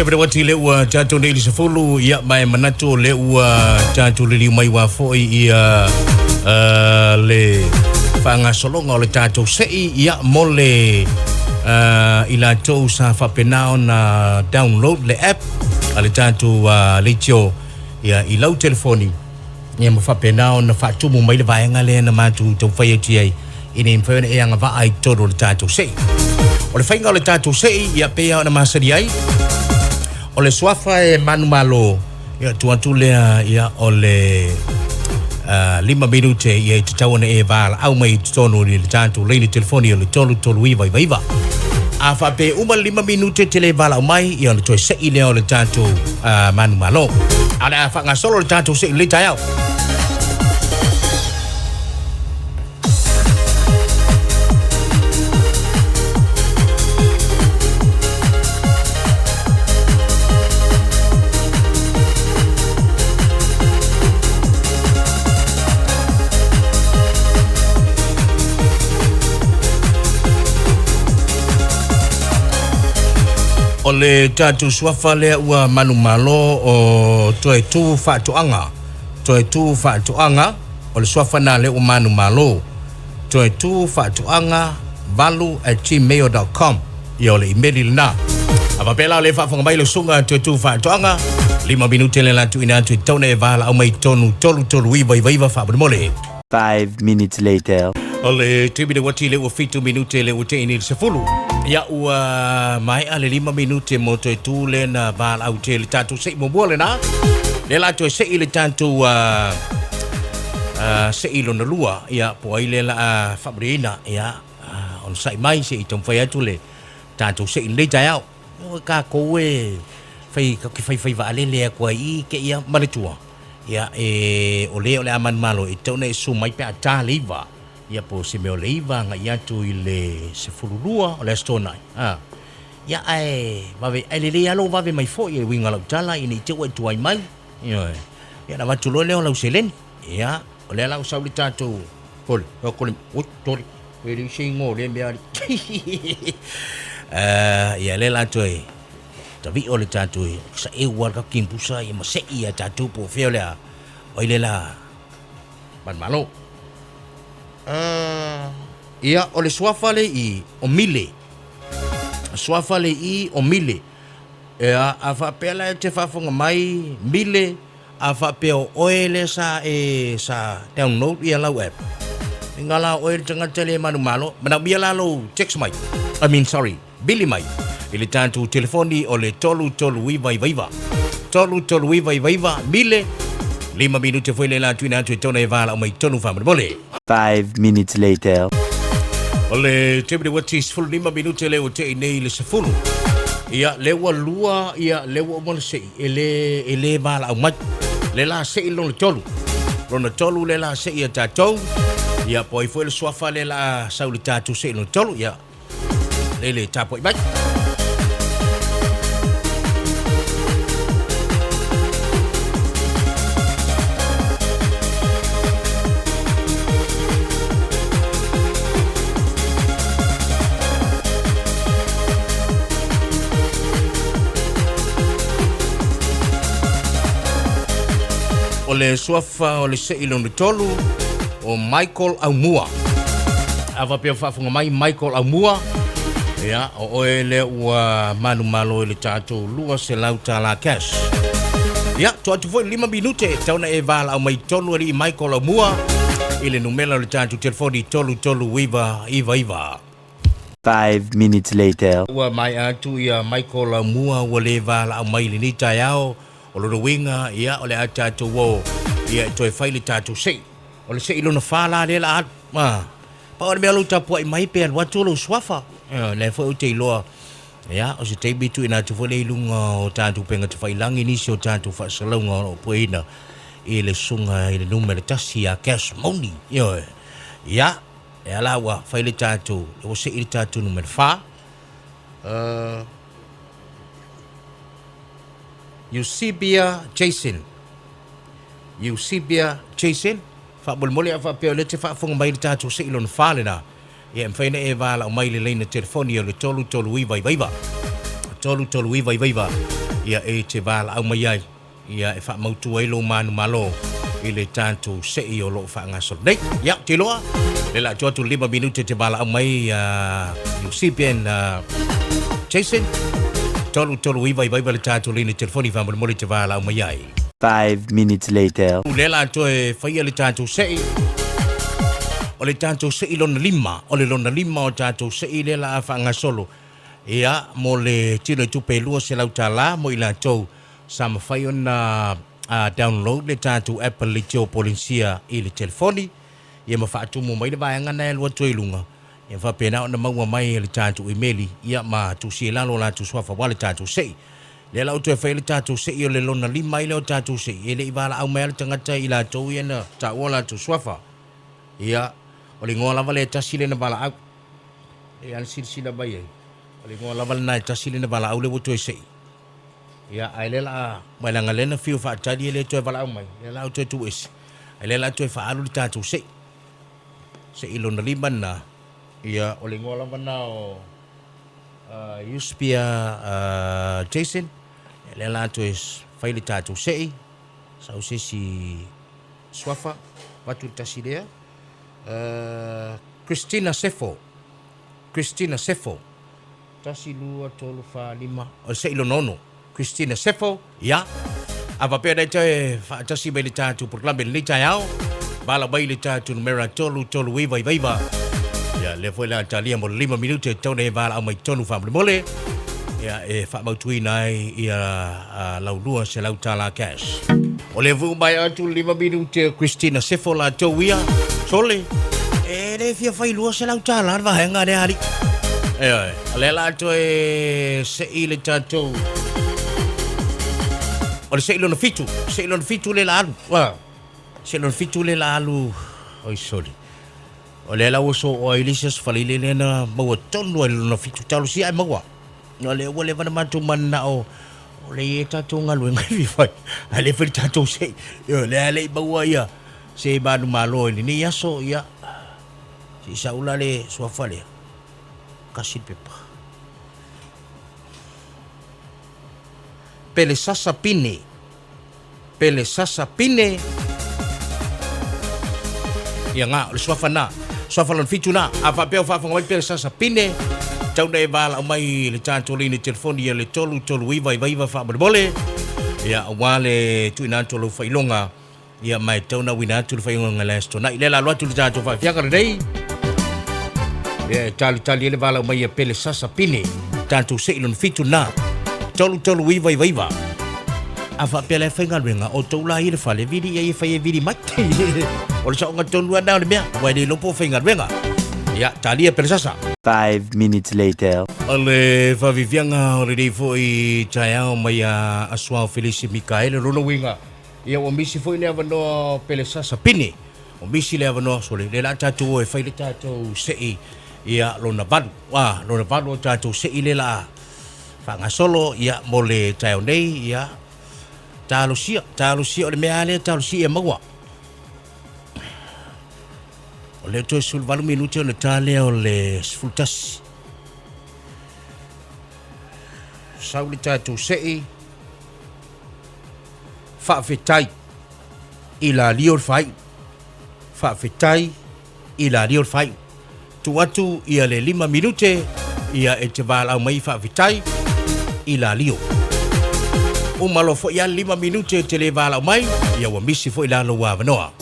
taimi ua tile ua tatou nei i le 10, ia ma e manatu o lea ua tatou liliu mai ua foi ia le faagasologa o le tatou sei, ia mo le i latou sa faapena ona download le app a le tatou leitio ia i lau telefoni, ia ma faapena ona faatumu mai le vaega lea na matou taumafai atu i ai ina ia mafai ona e agavaa i totonu o le tatou sei. O le faiga o le tatou sei, ia pei lava ona masani ai, o le suafa e manumalo, ia tuu atu lea ia o le 5 minute ia e tatau ona e valaau mai i totonu o le tatou laini telefoni o le 3399. A faapea e uma le 5 minute e te le valaau mai, ia ona toe sei lea o le tatou manumalo. A o le a faagasolo le tatou sei i lenei taeao. O le tatou suafa lea ua manumalo o Toetu Faatoaga. Toetu Faatoaga, o le suafa lena lea ua manumalo. Toetu Faatoaga 8@gmail.com. Ia o le imeli lena. A faapea la o lea e faafofoga mai le susuga Toetu Faatoaga, 5 minute lea la tuuina atu i tatau ona e valaau mai i totonu 3399 faamolemole. 5 minutes later. O le taimi le uati le ua 7 minute le ua te'i nei i le 10. Ia ua maea le 5 minute mo toe tu lea na valaau tele tatou sei muamua lena. Lea la toe sei le tatou sei lona lua. Ia po o ai lea la a faamalieina. Ia onosai mai se i taumafai atu le tatou sei i lenei taeao. Oi tatou e fai tatou te faifai vaalele atu ai i kēia ma le tua. Ia e o le o le a manumalo e tatau ona e susu mai pe a ta le 9. Ia po o se mea o le 9 agai atu i le 12 o le Aso Toonai. A. Ia ae vave ae lelei lava lou vave mai foi e uiga lau tala ina i te i ua e tuai mai. Ioe. Ia ona avatu loa lea o lau seleni. Ia, o lea la ua sau le tatou hole, hole, oi, tole, e leai se igoa o lea mea alii. Ia lea la toe tavio le tatou saeu lava le tatou kimpusa ia ma sei ia tatou po o fea o le a, o ai lea la manumalo. Ia, o le suafa lea i i, o Mile. Suafa lea i i, o Mile. Ia, a faapea la e te faafofoga mai Mile, A faapea o oe lea sa e sa download ia lau app, inga la o oe le tagata le manumalo, manaomia la lou text mai, I mean sorry, bili mai i le tatou telefoni o le 3399 3399 mile 5 minute foi le la tuina atu e tona e valaau mai tonu faamolemole. 5 minutes later. O le taimi le uati 15 minute le ua tei nei le 10. Ia, le ua lua, ia, le ua uma le sei. E le, e le valaau mai. Le la sei lona tolu. Lona tolu le la sei a tatou. Ia, po ai foi le suafa le la sau le tatou sei lona tolu. Ia, le le tapuai mai. O le suafa o le sei lona tolu o Michael Aumua. A faapea faafofoga mai Michael Aumua, ia, o oe lea ua manumalo i le tatou $200 cash. Ia, tuu atu foi 5 minute e tatau ona e valaau mai tonu alii Michael Aumua i le numera o le tatou telefoni 3399. 5 minutes later. Ua maea atu ia Michael Aumua ua le valaau mai i lenei taeao. O lona uiga, ia, o le a tatou o ia e toe fai le tatou sei. O le sei lona fa la lea la alu. Ah, pau le mea lou tapuai mai pe alu atu lou suafa. Eh, lea foi ou te iloa. Ia, o se taimi tuuina atu foi lea i luga o tatou upega tafailagi nisi o tatou faasalauga o lo o pueina i le susuga i le numera tasi ia Cash Money. Ioe. Ia, lea la ua fai le tatou, ua sei le tatou numera fa. Eusebia Jason. Eusebia Jason, faamolemole a faapea o lea e te faafofoga mai i le tatou sei lona fa lena, ia e mafai ona e valaau mai i le laina telefoni o le 3399. 3399. Ia e te valaau mai ai, ia e faamautu ai lou manumalo i le tatou sei o lo o faagasolo nei. Ia, ou te iloa, le la atu atu 5 minute te valaau mai uh, Eusebian uh, Jason. Tolu tolu iva iva iva le tatou lini telefoni faamolemole te valaau mai ai. 5 minutes later. Le la toe faia le tatou sei. O le tatou sei lona lima, o le lona lima o tatou sei le la faagasolo. Ia, mo le tino i tupe $200 mo i latou sa mafai ona download le tatou app a le Leitio Polenisia i le telefoni, ia ma faatumu mai le vaega na e alu atu ai i luga, ia faapena ona maua mai e le tatou imeli, ia ma tusi i lalo o latou suafa aua le tatou sei. Lea la ua toe fai ai le tatou sei o le lona lima ai lea o tatou sei, e le i valaau mai lava le tagata i latou ia na taua o latou suafa. Ia, o le igoa lava lea e tasi lea na valaau. E ana silasila mai ai, o le igoa lava lena e tasi lea na valaau lea ua toe sei. Ia, ae lea la, mai leaga lea na fiu faatali e le toe valaau mai, lea la ua toe tuu ese, ae lea la toe faaalu le tatou sei. Sei lona lima lena, ia, o le igoa lava lena o uh, Euspia uh, Jason, ia, lea la toe fai le tatou sei, sau se isi suafa, avatu le tasi lea, uh, Christina Sefo, Christina Sefo, Tasi, lua, tolu, fa, lima, o le se'i lona ono. Christina Sefo, ia. A faapea nei toe faatasi mai le tatou polokalame i lenei taeao, vala mai le tatou numera 3399. Ia, lea foi le a talia mo le 5 minute e tatau ona e valaau mai tonu faamolemole. Ia, e faamautuina ai ia lau $200 cash. O lea foi ua maea atu le 5 minute Christina Sefo latou ia. Sole, e le fia fai $200 le vaega lea alii. Ioe, o lea la toe sei le tatou o le sei lona fitu, sei lona fitu le la alu. Ua, sei lona fitu le la alu. Oi sole. O lea la ua sooa ai le isi aso faleile lea na maua tonu ai le lona fitu talosia ae maua. O lea ua leva ona matou mananao o lea e i ai tatou galuega e fia fai, ae le fai le tatou sei. Ioe, lea le i maua ia se manumalo i lenei aso, ia, se i sau la le suafa lea, kasi le pepa. Pelesasa Pine, Pelesasa Pine. Ia nga, o le suafa na. Suafa lona fitu na. A faapea o faafofoga mai Pelesasa Pine, tau na e valaau mai le tatou lini telefoni ia le 3399 faamolemole. Ia, aua le tuuina atu o lau faailoga. Ia, ma e tau na uina atu le faailoga i le Aso Toonai. Lea la alu atu le tatou faafiaga lenei. Ia, e talitali ai le valaau mai ia Pelesasa Pine. Tatou sei lona fitu na. 3399. A faapea la e faigaluega, o tou la i le fale, vili ia e fai e vili mai. O le saoga tonu lava lena o le mea, aua e le iloa po o faigaluega. Ia, talia Pelesasa. 5 minutes later. O le faafiafiaga o lenei foi taeao mai a Asuao Felisi Mikaele, lona uiga, ia ua misi foi le avanoa o Pelesasa Pine. Ua misi le avanoa, sole, lea la tatou o e fai le tatou sei ia lona valu. Ah, lona valu o tatou sei lea la Faagasolo, ia, mo le taeao nei, ia, talosia, talosia, o le mea lava lea, talosia ia maua. O lea toe 18 minute ona ta lea o le 11. Sau le tatou sei, faafetai i la lio le faaiu. Faafetai i la lio le faaiu. Tuu atu ia le 5 minute ia e te valaau mai faafetai i la lio. Uma loa foi a le 5 minute e te le valaau mai, ia ua misi foi la lou avanoa.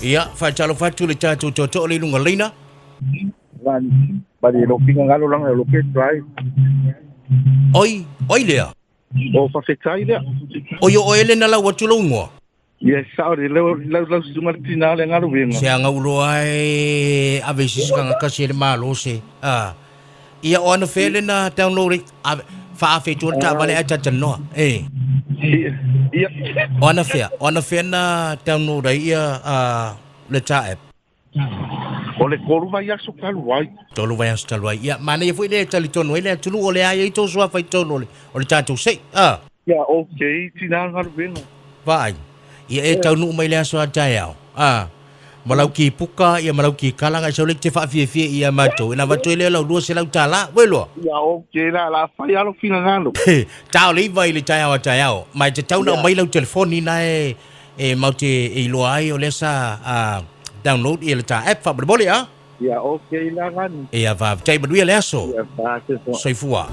Ia, faatalofa atu le tatou tootoo le i luga leina. Bali lo finagalo langa lo ke try. Oi, oi lea. O fafetai lea. Oi o oe le na lau atu lou igoa. Yes, sao le lau lau lau susunga le tina le galuega. Se aga uloa e ave i se isi tagata se le malo se. Ah. Ia o ana fea le na download ai. Ave, faafe i tua le taavale ae talatalanoa. Eh. Ia. O ana fea, o ana fea na download ai ia ah, le ta app. O le tolu vaiaso talu ai. Tolu vaiaso talu ai. Ia, manaia foi le talitonu ai le atunuu o le a i ai tou suafa i totonu o le, o le tatou sei. A. Ia, ok, tina galuega. Vaai. Ia e taunuu mai le aso a taeao. A. Ma lau kipuka ia ma lau kikalaga i sau le te faafiafia ia matou e na avatu ai lea o lau 200 tala. Ua iloa? Ia okay la, la fai lava lou finagalo. Ta o le iva i le taeao a taeao. Ma e tatau ona aumai lau telefoni na e e matou te e iloa ai o lea sa a download ia le ta app faamolemole a. Ia okay la gani. Ia faafetai manuia le aso. Ia fa se Soifua.